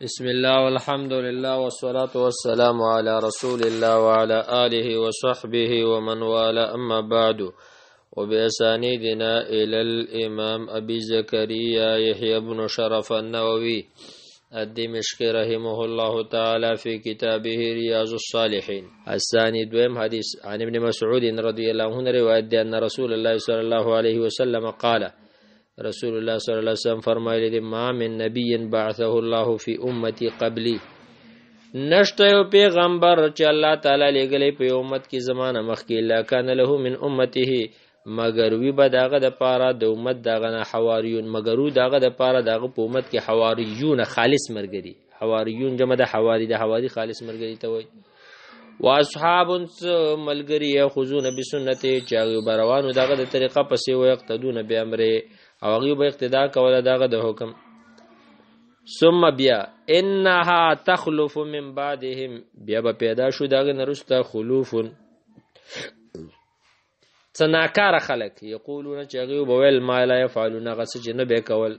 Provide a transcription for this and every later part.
بسم الله والحمد لله والصلاة والسلام على رسول الله وعلى آله وصحبه ومن والاه، أما بعد. وبأسانيدنا إلى الإمام أبي زكريا يحيى بن شرف النووي الدمشقي رحمه الله تعالى في كتابه رياض الصالحين. الثاني دویم حدیث، عن ابن مسعود رضي الله عنه روایت دی، أن رسول الله صلى الله عليه وسلم قال، رسول الله صلی الله علیه وسلم فرمایلی دی، ما من نبی بعثه الله فی امتی قبلی، نشته یو پیغمبر چې الله تعالی لېږلی په یو امت کې زمانه مخکې، الا کان له من امته، مګر وی به دغه د پاره د امت دغه نه حواریون، مګر و دغه د پاره دغه په امت کې حواریون خالص مرګري. حواریون جمع د حواری، د حواری خالص مرګري ته وایي. واصحاب ملګری یاخذون بسنته، چې هغوی به روانو دغه د طریقه پسې، ویقتدون بامره، او هغوی به اقتدا کوله دغه د حکم. ثم بیا انها تخلف من بعدهم، بیا به پیدا شو دغه نه وروسته خلوف، څه ناکاره خلک، یقولون، چې هغوی به ویل، ما لا یفعلون، هغه څه چې نه به کول،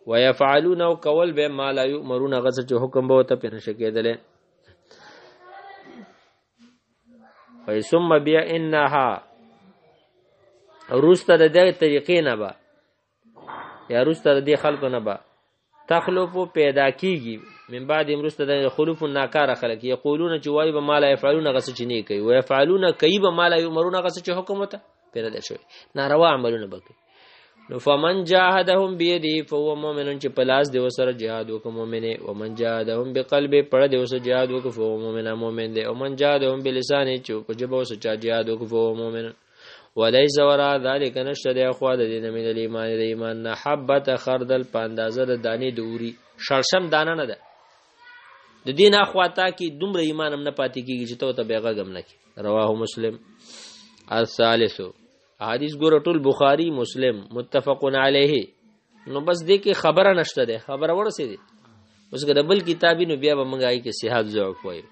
ویفعلون، او کول به، ما لا یؤمرون، هغه څه چې حکم به ورته پرې نشي کېدلی. ثم بیا انها وروسته د دغې طریقې نه به، یا وروسته د دې خلکو نه به، تخلف پیدا کیږي، من بعد وروسته د خلوف ناکاره خلک، یقولون، چې وایي به، ما لا یفعلون، هغه څه چې نه کوي، ویفعلون، کوي به، ما لا یؤمرون، هغه څه چې حکم ورته پرې نه دی شوی، ناروا عملونه به کوي. نو فمن جاهدهم بيده فهو مؤمن، چې په لاس دی وسره جهاد وکړي مؤمن، ومن جاهدهم بقلبه، پړه دی وسره جهاد وکړي، فهو مؤمن، مؤمن دی، ومن جاهدهم بلسانه، چې په ژبه وسره چا جهاد وکړي، فهو مؤمن. وليس وراء ذلك، نشته دی اخوا د دین، من الايمان، د ایمان نه، حبه خردل، په اندازه د دانې د اوري، شړشم دانه نه ده. د دین اخوا تا کې دومره ایمان هم نه پاتې کیږي چې ته ته بیغه غم نه کی. رواه مسلم. الثالث حدیث، ګوره ټول بخاری مسلم متفق علیه. نو بس دې کې خبره نشته ده، خبره ورسېده. اوس که د بل کتابي نو بیا به موږ آی کې صحت ضعف وایو.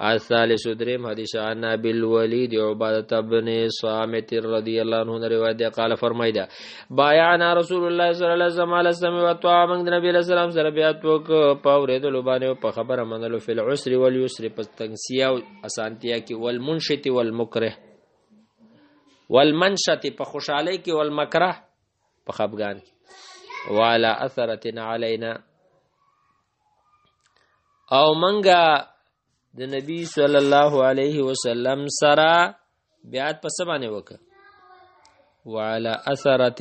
الثالث دریم حدیث، عن ابي الوليد عبادة بن صامت رضی الله عنه روایت ده، قال، فرمای ده، بايعنا رسول الله صلی الله علیه وسلم على السمع والطاعه، موږ د نبی علیہ السلام سره بیعت وک په اورېدلو باندې او په خبره منلو، فی العسر واليسر، په تنگسیا او اسانتیا کې، والمنشط والمکره، والمنشط په خوشحالۍ کې، والمکره په خفګان کې، وعلى اثرة علينا، او منګه د نبی صلی الله علیه وسلم سره بیعت په څه باندې وکړه؟ وعلى اثرة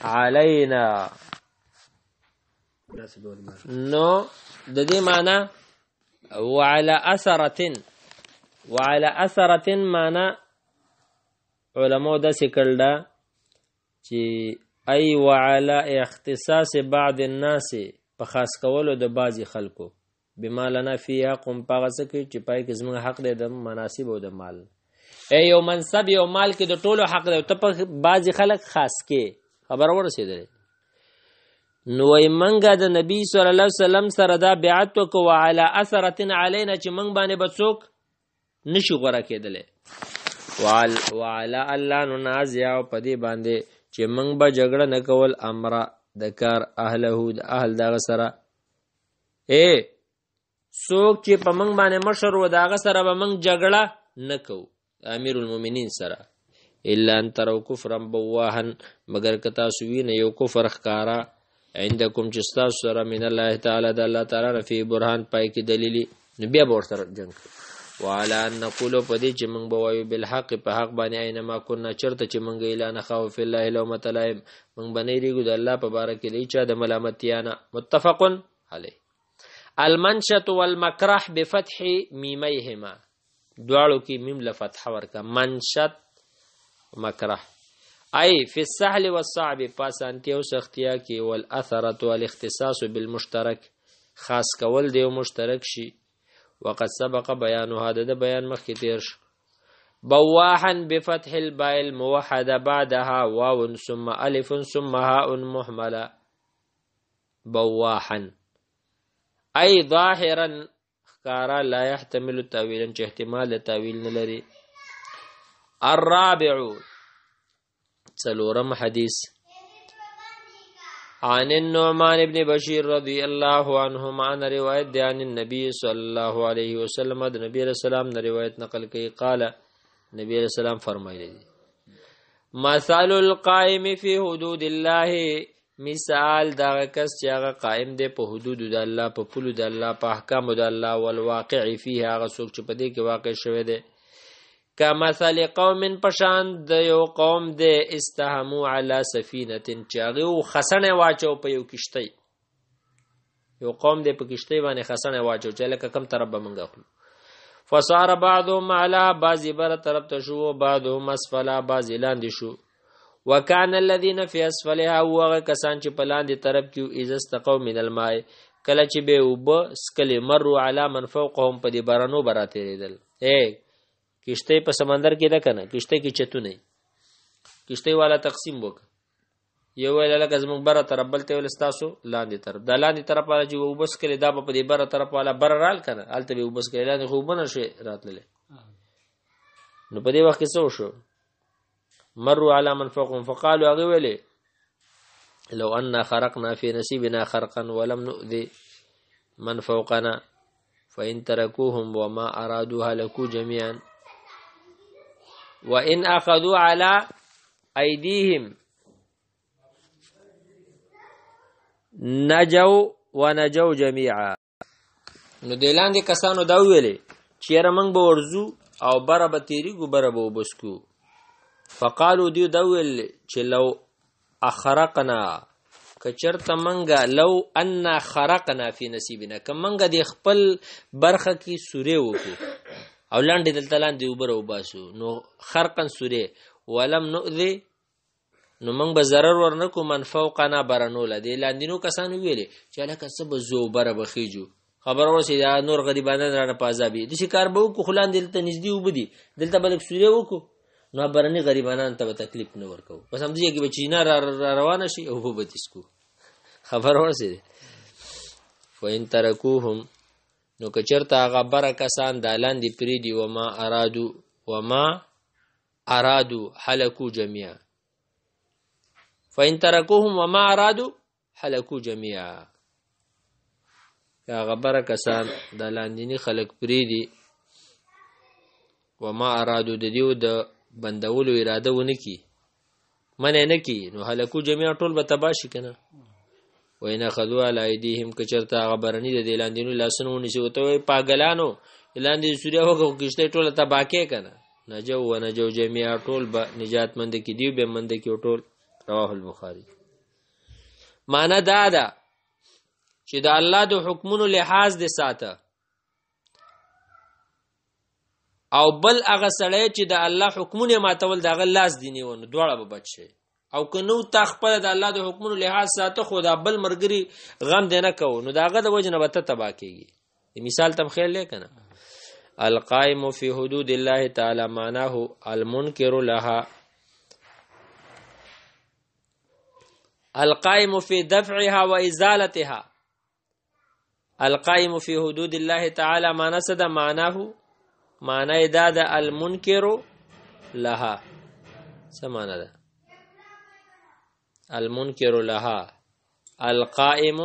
علينا. نو د دې معنی وعلى اثرة، وعلى اثرة معنی علماء داسې کړل ده چې ای وعلى اختصاص بعض الناس، په خاص کولو د بعضی خلکو، بما لنا فی حق، په هغه څه کې چې پای کې زموږ حق دی د مناسب او د مال. ای یو منصب یو مال کې د ټولو حق دی، ته په بعضی خلک خاص کې. خبر ورسېدلې؟ نو وای منګه د نبی صلی الله علیه وسلم سره دا بیعت وکړو، وعلى اثرة علينا، چې منګ باندې به څوک نشي غوره کېدلی، وعلى الله ننازع، په دې باندې چې منګ به جګړه نه کول، امر د کار، اهله، د اهل دغه سره. اے څوک چې په منګ باندې مشر و، دغه سره به منګ جګړه نه کوو، امیر المؤمنین سره، الا ان تروا کفرا بواها، مگر که تاسو وینئ یو کفر ښکاره، عندكم، چې ستاسو سره، من الله تعالی، د الله تعالی نه، فی برهان، پای کې دلیلی، نو بیا به ورسره جنګ کوو. وعلى ان نقول، په دې چې موږ به وایو، بالحق، په حق باندې، اينما كنا، چرته چې موږ، لا نخاف في الله لومة لائم، موږ به نه یریږو د الله په باره کې د چا د ملامتیا نه. متفق علیه. المنشط والمکره بفتح میمیهما، دواړو کې میم له فتح ورکا، منشط مکره، ای فی السهل والصعب، پاسانتیا او سختیا کې، والاثرة والاختصاص بالمشترک، خاص کول دی مشترک شي. وقد سبق بیانها، د بیان مخکې تیر شو. بواحا بفتح الباء الموحده بعدها واو ثم الف ثم هاء مهمله. بواحا ای ظاهرا، ښکارا، لا يحتمل تاویلا، چې احتمال د تاویل نه لري. الرابع څلورم حدیث. عن النعمان ابن بشیر رضی الله عنهما عن روایت دی عن النبي صلی الله علیه وسلم د نبی رسول الله نه روایت نقل کوي، قال نبی رسول الله فرمایلی دي، مثل القائم فی حدود الله، مثال دا کس چې هغه قائم دی په حدود د الله، په پولو د الله، په احکام د الله، والواقع فيه هغه څوک چې په دې کې واقع شوی دی، کمثل قوم پشان د یو قوم دی، استهمو علی سفینه چې هغه خسنه واچو په یو کشته، یو قوم دی په کشته باندې خسنه واچو چې لکه کم طرف به مونږ اخلو. فصار بعضهم علی، بعضی بر طرف ته شو، بعضهم اسفل، بعضی لاندې شو. وکان الذين في اسفلها، وغه کسان چې په لاندې طرف کې، اذا استقوا من الماء، کله چې به وب سکلی، مروا علی من فوقهم، په دې برنو برا تیریدل. اے کشته په سمندر کې ده کنه، کشته کې چتونه، کشته والا تقسیم وک، یو ویل لکه زموږ بره طرف، بل ته ویل ستاسو لاندې طرف، دا لاندې طرف والا چې وبس کړي دا په دې بره طرف والا بره رال کنه، هلته به وبس کړي، لاندې خو وبه نه شي راتللی. نو په دې وخت کې څه وشو؟ مروا على من فوقهم فقالوا، هغه ویلې لو أن خرقنا في نصيبنا خرقا ولم نؤذي من فوقنا فإن تركوهم وما أرادوا هلكوا جميعا وإن أخذوا على أيديهم نجوا ونجوا جميعا. نو د لاندې کسانو دا ویلې چې یاره موږ به ورځو او بره به تېرېږو، بره به اوبه څکو. فقالو دیو دا ویل چې لو اخرقنا، که چرته منګه لو ان خرقنا فی نصیبنا، که منګه د خپل برخه کې سورې وکړو او لاندې دلته لاندې اوبه راوباسو، نو خرقا سورې، ولم نؤذي، نو موږ به ضرر ورنکو من فوقنا برنو له دې لاندینو کسانو ویلې چې هلکه څه به ځو بره به خېجو، خبر ورسې دا نور غریبانان رانه په عذاب دي، داسې کار به وکړو، خو لاندې دلته نږدې اوبه دي، دلته به لږ سورې وکړو، نو برني غریبانان ته به تکلیف نه ورکوو، بس همدې ځای کې به چینه را روانه شي او اوبه به تسکو. خبر ورسېدې. فإن ترکوهم، نو که چېرته هغه بره کسان دا لاندې پرېږدي، وما ارادو، وما ارادو هلکو جميعا، فإن ترکوهم وما ارادو هلکو جميعا، که هغه بره کسان دا لاندیني خلک پرېږدي، وما ارادو د دیو د بندولو اراده ونه کړي، منع نه کړي، نو هلکو جميعا ټول به تباه شي که نه. وإن أخذوا على أيديهم، که چېرته هغه برني د دې لاندینو لاسونه ونیسي، ورته وایي پاګلانو لاندې سوریه وکړه، خو کښتۍ ټوله تباه کړې که نه، نجو ونجو جميعا، ټول به نجات مند کړي، دیو به مند کړي ټول. رواه البخاري. معنی دا ده چې د الله د حکمونو لحاظ دې ساته، او بل هغه سړی چې د الله حکمونه ماتول د هغه لاس دی نیو، نو دواړه به بچ شي. او که نو تا خپله د الله د حکمونو لحاظ ساته، خو دا بل ملګري غم دی نه کوو، نو د هغه د وجې نه به ته تباه کېږي. مثال ته خیال دی که نه. القائم فی حدود الله تعالی معناه المنکر لها، القائم فی دفعها وازالتها. القائم فی حدود الله تعالی معنی څه ده؟ معناه معنی دا ده المنکر لها. څه معنی ده المنکر لها؟ القائم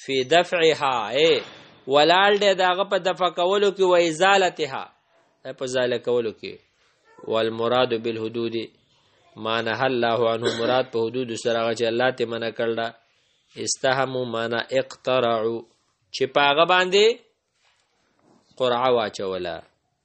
فی دفعها، ای ولاړ دی د هغه په دفع کولو کې، و ازالتها په زاله کولو کې. والمراد بالحدود ما نهى الله عنه، مراد په حدود سره هغه چې الله ته منع کړل. استهموا معنا اقترعوا، چې په هغه باندې قرعه واچوله.